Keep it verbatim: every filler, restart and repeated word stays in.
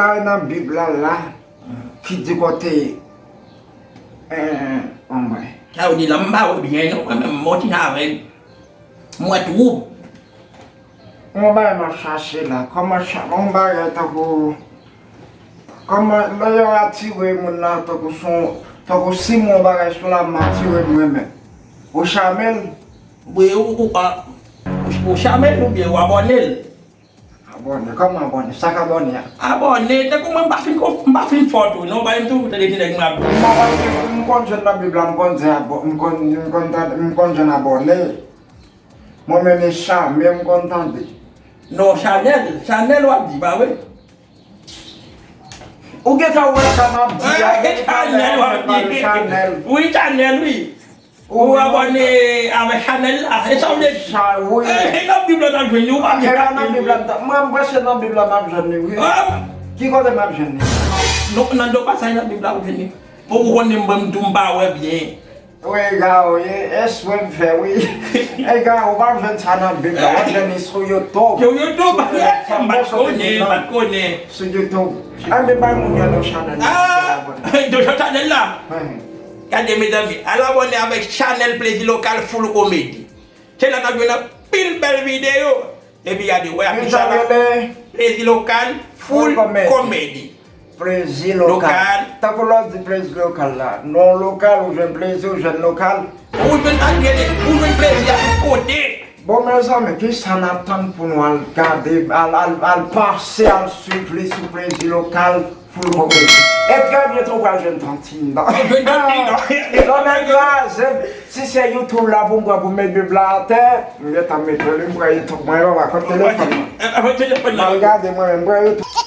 Sa nan Bib la la ki di kote. Anmwe. Sa yo di la, m pa wè byen non, mwen menm, m on ti jan avèg. M wè twoub. Yon bagay m ap chache la. Kòman cha-, yon bagay tankou, kòman lè yo atire moun la tankou son, tankou si m yon bagay sou la, m atire mwen menm. Ou chame l? Wi, ou, ou, a, ou, ou chame l oubyen ou abòne l? Abòne, kòman abòne? Sa k abòne a? Abòne, tankou mwen m pa fin ko-, m pa fin fò tou non, ba m toujou tande ti nèg m ap di. Non, paske m konn jwenn nan Bib la, m konn di abò-, m konn, m konn tande, m konn jwenn abòne. Mwen menm e chame m konn tande. Non, chanèl, chanèl w ap di, pa vre? Ou gentan wè sa m ap di a, depi talè a m fè pale chanèl. Wi, chanèl, wi. Ou abòne avèk chanèl la, e sa w vle di? Sa, wi. E, e nan Bib la n ap jwenn li, ou pa gen. E pa nan Bib la, mwen, m panse nan Bib la n ap jwenn li, wi. Ah. Ki kote m ap jwenn li? Non, nan de pasaj nan Bib la ou jwenn li. Bon, ou konnen mwen, m tou m pa wè byen. Wi, Gao, e espre m fè, wi. E Gao, ou p ap jwenn sa nan Bib la, w ap jwenn li sou YouTube. Sou YouTube, m pa t konnen, m pa t konnen. Sou YouTube. Ann bay moun yo nan chanèl la. Ah, yo chanèl la. Gade, mezanmi, al abòne avèk chanèl Plezi Lokal Full Comedy. Se la n ap jwenn anpil bèl videyo. Epi gade, wè afich la la. Plezi Lokal Full Comedy. Plezi Lokal. Tankou lè w di Plezi Lokal la. Non lokal, ou jwenn plezi, ou jwenn lokal. Ou jwenn ak gade, ou jwenn plezi a tout kote. Bon, mezanmi, kisa n ap tann pou nou al gade, al, al, al pase, al swiv li sou Plezi Lokal Full Comedy? E trè byento w pral jwenn tantine nan. Jwenn tantine nan. Non, nèg la, se, si se YouTube la pou m pran pou m met Bib la atè, m gentan mete li, m pran YouTube mwen, papa, kot telefòn nan? Avèk telefòn nan. M al gade mwen menm, m pran YouTube.